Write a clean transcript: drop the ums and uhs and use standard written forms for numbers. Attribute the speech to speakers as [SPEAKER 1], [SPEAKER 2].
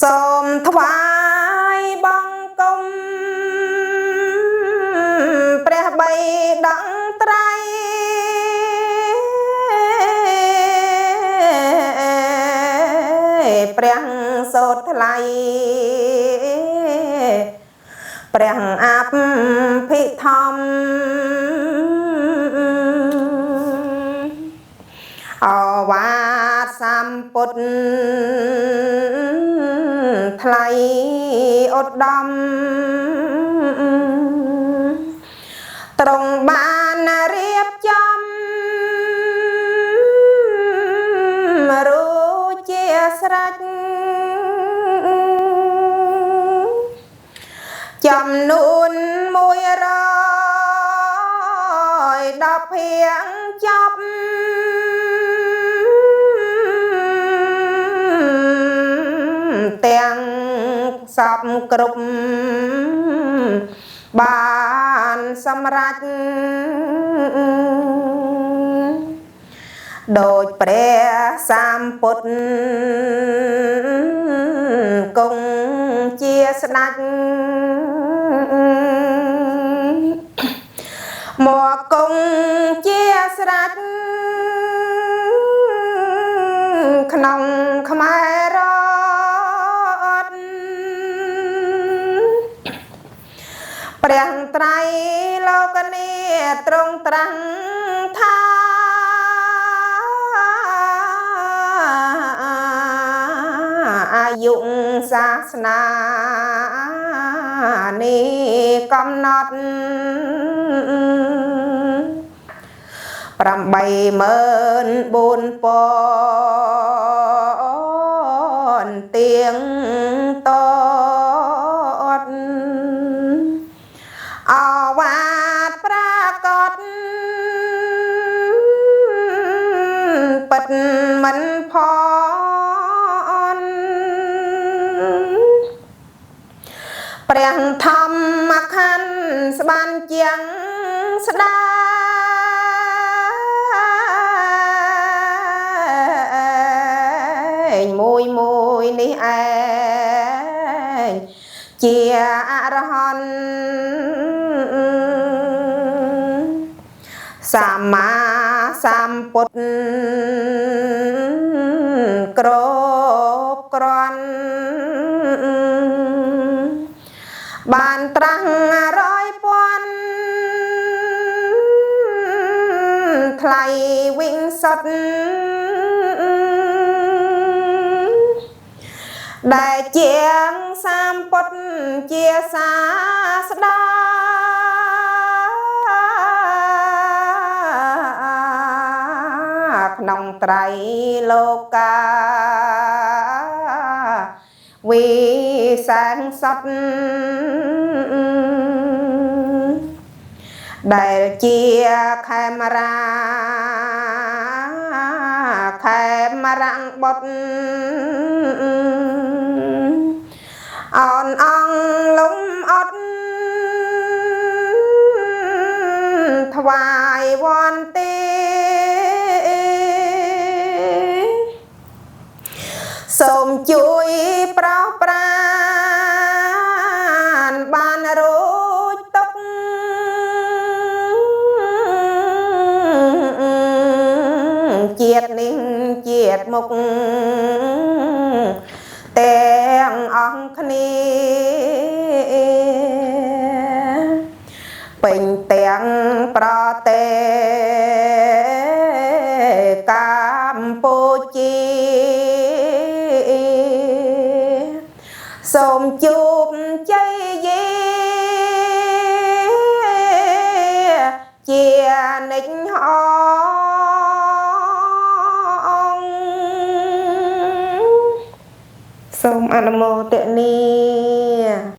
[SPEAKER 1] សូមថ្វាយបង្គំព្រះបីដងត្រៃព្រះសូត្រថ្លៃព្រះអភិធម្មអវាទសម្ពុទ្ធថ្លៃឧត្តមត្រង់បានរៀបចំរួចជាស្រេចចំនួន110ភាងចប់ទាំងសពគ្រប់បានសម្រេចដោយព្រះសម្ពុទ្ធគង់ជាស្ដេចមកគង់ជាស្រេចក្នុងខ្មែររដ្ឋព្រះត្រៃលោកនីទ្រង់ត្រាស់ថាអាយុសាសនានេះកំណត់84000ទៀងតតអវាទប្រាកដពិតមិនផនព្រះធម្មខណ្ឌស្បានជាងស្ដាងមួយមួយនេះឯងជាអរហន្តសម្មាសម្ពុទ្ធគ្រប់គ្រាន់បានត្រាស់រយពាន់ថ្លៃវិញសុទ្ធដែលជាងសម្ពុទ្ធជាសាស្តាក្នុងត្រៃលោកាវិសែងសុទ្ធដែលជាខេមរាខេមរៈបុត្រអនអង្គលំអត់ថ្វាយវន្ទីសូមជួយប្រោសប្រានបានរួចទុកជាតិនេះជាតិមុខទាំងអង្គគ្នាពេញទាំងប្រទេសកម្ពុជាសូមជួបជ័យយាជានិច្ចហងសូមអនុមោទនី។